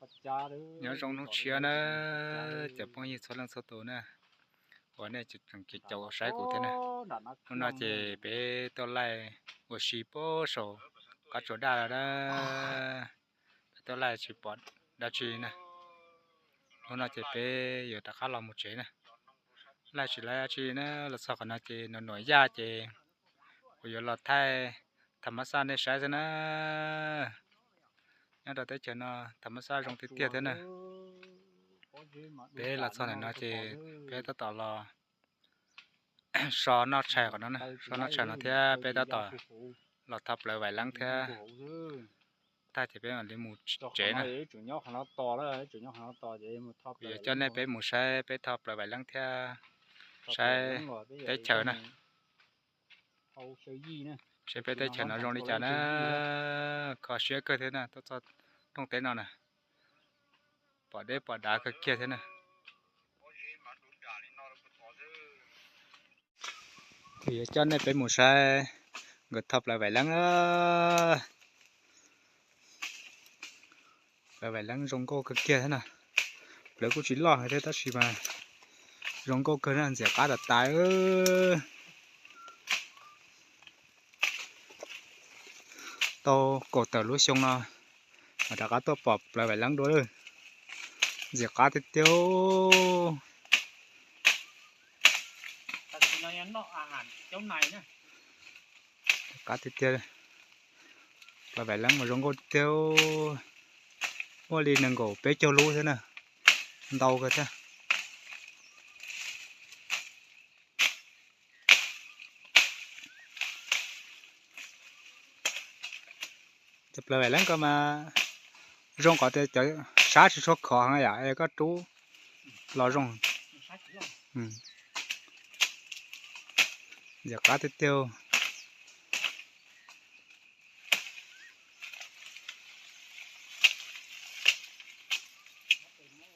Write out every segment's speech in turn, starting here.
Nyob zoo hnub tshiab na, cov phooj ywg txhua leej txhua tus na, uas nej tseem caum saib kuv thiab na. Hnub no ces peb tuaj laij ua si puag saum qab tsuas daj lawm na. Peb tuaj laij tsis pom dab tsi na. Hnub no ces peb yuav rov qab los mus tsev na. Laij tsis laij dab tsi na, los txog qhov no ces nuam nuam yaj ces kuv yuav los thaij tham mas xaj nej saib xwb na. Nyob rau teb chaws no tham mas xaj zoo tiag tiag thiab na. Peb los txog ntawm no ces peb tab tom los so noj tshais qhov no na, so noj tshais no thiab peb tab tom los tho plaws vaim leeb thiab tag ces peb mam li mus tsev na. Kuv yuav coj nej peb mus saib peb tho plaws vaim leeb thiab saib teb chaws na. Saib peb teb chaws no zoo li cas na. Kho siab kawg thiab na, tuaj txog rooj teb no na, pom deb pom dav kawg kiag thiab na. Kuv yuav coj nej peb mus saib nkawd tho plaws vaim leeb. Plaws vaim leeb zoo nkauj kawg kiag thiab na. Plaws kuj tsis loj heev thiab tab sis mas zoo nkauj kawg na, ntxim qab tas tas. Tau kaum tawm lub xyoo no mas rov qab tuaj pom plaws vaim leeb dua lawm. Ntxim qab tiag tiag. Qab tiag tiag. Plaws vaim leeb mas zoo nkauj tiag tiag. Muaj li nees nkaum peb caug lub thiab na. Ntau kawg thiab. Cov plaws vaim leeb ko mas zoo qhov tias cov sab tsis tshua khov heev yom, es koj rub los zoo. Ntxim qab tiag tiag.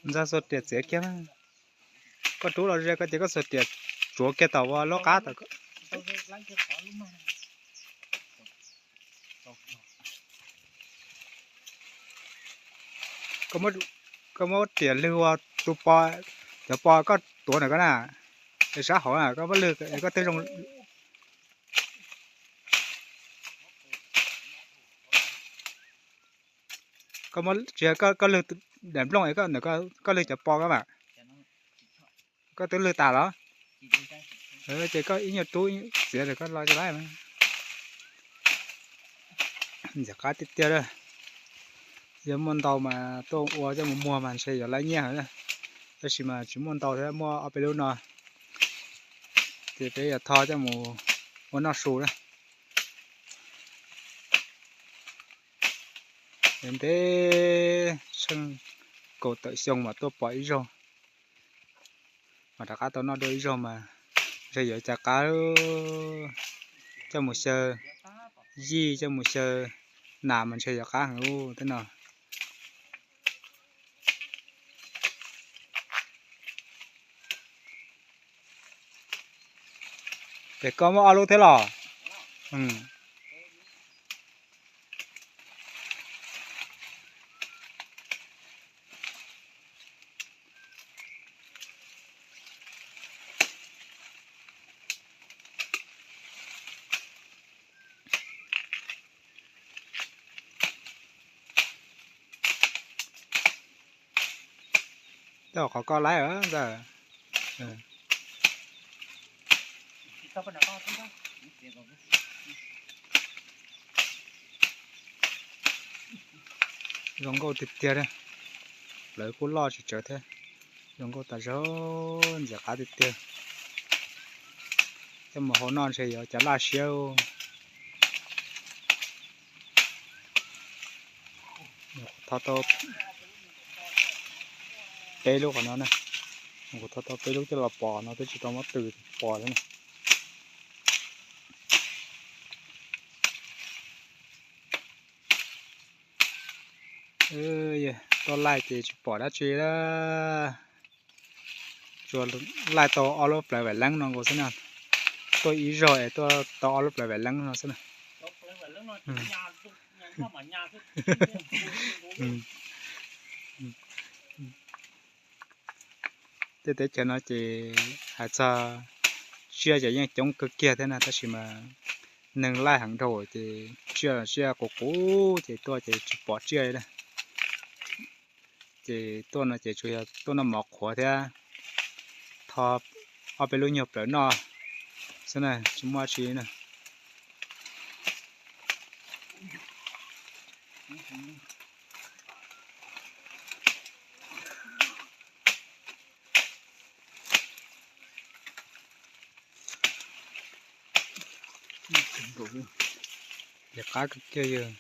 Ntxag xuas riam txiav kiag na. Koj rub los ze koj ces koj xuas riam tsuav kiag tom ua lub qab tom. Koj muab riam lwg ua tus pos, cov pos koj tuav ntawm koj na, es sab hauv na koj muab lwg es koj twb zoo. Koj muab tsis yog koj lwg daim nplooj es koj lwg cov pos koj mas. Koj twb lwg tas los? Ces koj ib nyuag rub txiav koj los tsis laib. Ntxim qab tiag tiag. Yog muaj ntau mas tuaj ua coj mus muag mas ntshe yuav laib nyiaj heev na. Tab sis mas tsis muaj ntau thiab, muaj ob peb lub no ces peb yuav tho coj mus ua noj su na. Ntev ntev tsheej kaum tawm xyoo mas tuaj pom ib zaug, mas rov qab tau noj dua ib zaug mas ntshe yuav cas qab, coj mus xyaw yij coj mus xyaw nas mas ntshe yuav qab heev ub tej no. Ces koj muaj ob lub thiab los? Tej qhov koj laib ntawd. Zoo nkauj tiag tiag. Plawv kuj loj tsis tsawg thiab. Zoo nkauj tas zog, ntxim qab tiag tiag. Coj mus hau noj ntshe yuav cas laj siab. Tho tau peb lub qhov no na. Kuv tho tau peb lub coj los pos no twb tsis tau muab tws pos thiab na. Tuaj laij ces tsis pom dab tsi. Tsuas laij tau ob lub plawv vaim leeb no nkaus xwb na. Tuaj ib zaug es tuaj tau ob lub plawv vaim leeb no xwb na. Tej teb chaws no ces hais txog tsiaj ces yeej coob kawg kiag thiab na, tab sis mas neeg laij heev dhau ces tsiaj, tsiaj qus qus ces tuaj ces tsis pom tsiaj li. Ces tuaj no ces tsuas yog tuaj noj mov qhuav thiab tho ob peb lub nyuag plawv noj xwb na, tsis muaj dab tsi na. Liam qab kawg kiag yog.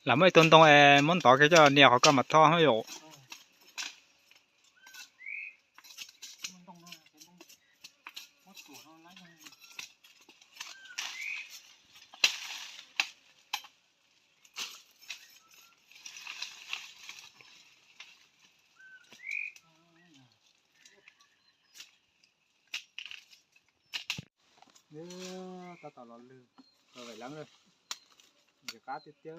Lam muab ib tug ntoo es muab ntov kiag coj nias qhov koj mam tho yom. Tab tom los lwg plaws vaim leeb lawm, ntxim qab tiag tiag.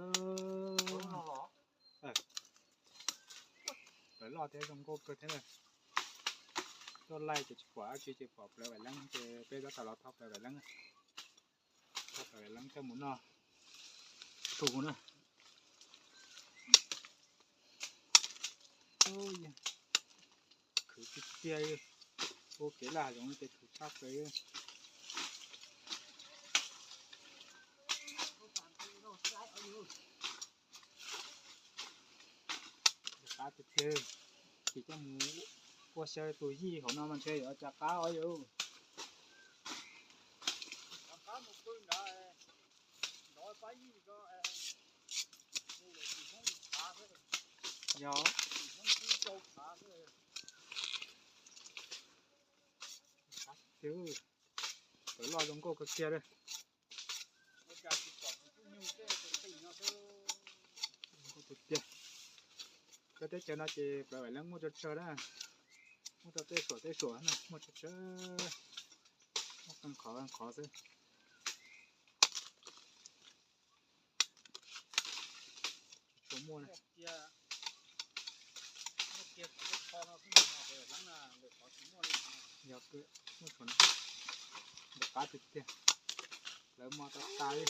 Plaws loj thiab zoo nkauj kawg thiab na. Tuaj laij ces tsis pom dab tsi ces pom plaws vaim leeb ces peb tab tom los tho plaws vaim leeb. Tho plaws vaim leeb coj mus noj tu na. Khwv tiag tiag, ua kev laj hav zoov no ces khwv tshaj plaws. Qab tiag tiag, ces coj mus ua xyaw tus yij hauv no mas ntshe yuav cas qab os yom. Yog, plaws loj zoo nkauj kawg kiag li. Zoo nkauj tiag tiag. Cov teb chaws no ces plaws vaim leeb muaj tsawg tsawg na, muaj rau tej suam tej suam na, muaj tsawg tsawg, muaj qee qhov qee qhov xwb. Tsuas muaj na. Yog muaj tshuav na, ntawm qab tiag tiag, lawv mos tas tas li.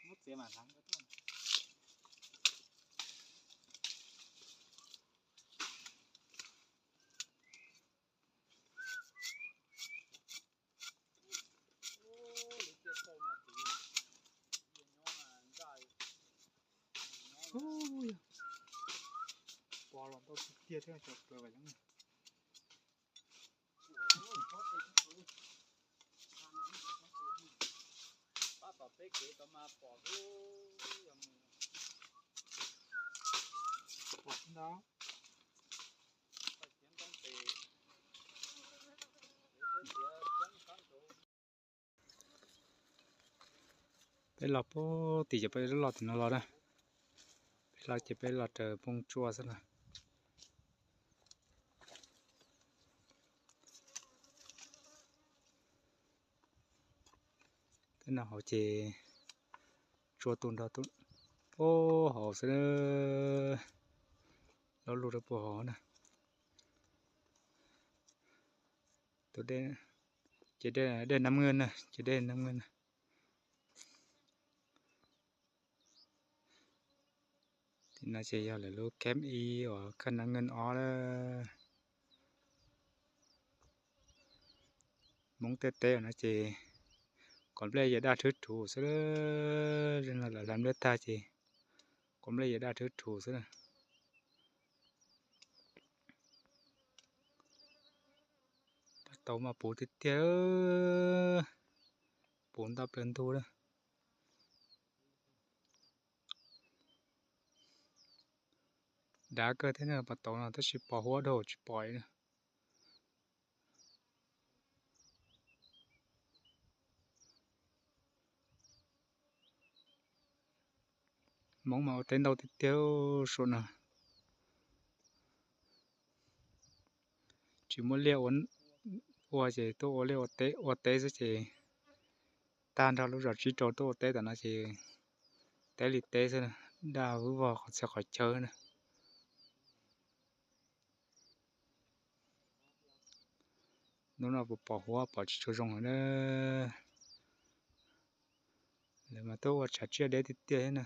Muab txiav mas hlav. Pos los ntau tiag tiag thiab cov plaws vaim leeb. Pab tom peb kev tod mas pom lub, yog mus pom ntau. Peb los pem tim, ces peb los tim no los na. Peb los ces peb los raws phooj tsuaj xwb na. Tej no hauv ces tsuaj tu nrho tu, hauv xwb, loj lug rau puag hauv na. Tus dej, ces dej Nam Ngwj na, ces dej Nam Ngwj na. Tim no ces yog lawv lub kheb ib uas khab Nam Ngwj ob na. Hmoob tej teb no ces kom nplej yawg daj thwb rhuv xwb, no lawv hlais nplej tag ces kom nplej yawg daj thwb rhuv xwb na. Tab tau mas puv tiag tiag, puv ntau plaws ntug lawm. Dav kawg thiab na, pom tau no tab sis pos huab dhau tsis pom na. Hmoob mas ua teb ntau tiag tiag suav no. Tsis muaj liaj ua ces tuaj ua liaj ua teb, ua teb xwb ces tag nrho lub zos tsib rau tuaj ua teb tom no ces teb li teb xwb, daj vog qhov txhia qhov chaw na. Hnub no puas pom huab, pom tsis tshua zoo lawm na. Lawv mas tuaj ua tshav tsiaj deb tiag tiag thiab na.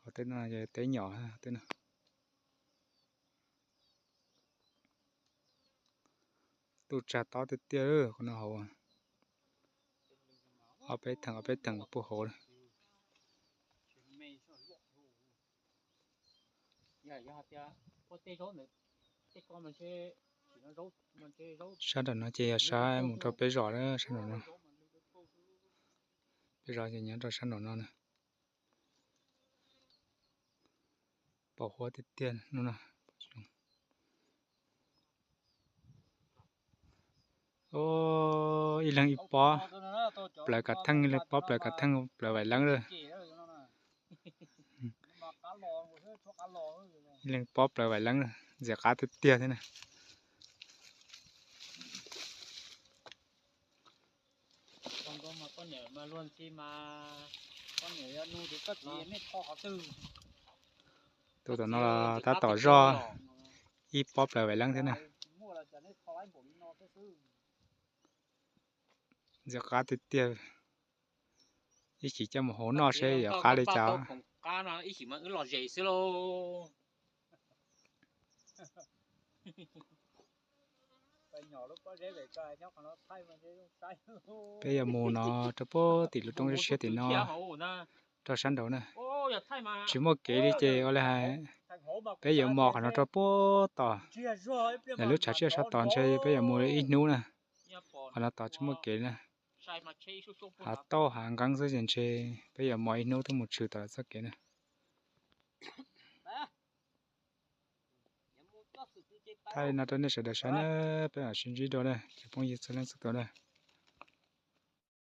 Hauv tej no teb nyom tej no. Tuj tsag tob tiag tiag, qhov no hauv ob peb theem ob peb theem puag hauv. Sab nram no ces yog sab mus rau peb zos, sab nram no, peb zos ces nyob rau sab nram no na. Pom huab tiag tiag no. Ib leeg ib pob plaws kav theej, ib leeg pob plaws kav theej, plaws vaim leeb lawm. Ib leeg pob plaws vaim leeb, ntxim qab tiag tiag thiab na. Tus tom no tab tom zoj ib pob plaws vaim leeb thiab na. Ntxim qab tiag tiag. Ib chim coj mus hau noj seb yuav qab li cas. Peb yuav mus no rau puag tim lub roob siab tim no, rau sab nraud na. Tsis muaj kev li ces ua li hais, peb yuav mos qhov no rau puag tom, lub tshav tsiaj sab tod ntshe peb yuav mus ib hnub na. Qhov no tod tsis muaj kev na, hav tauj hav nqeeb xwb ces ntshe peb yuav mos ib hnub twb mus tshwm tom lawv txoj kev na. Thaij no rau nej sawv daws saib na, peb mam sib ntsib dua na cov phooj ywg txhua leej txhua tus na.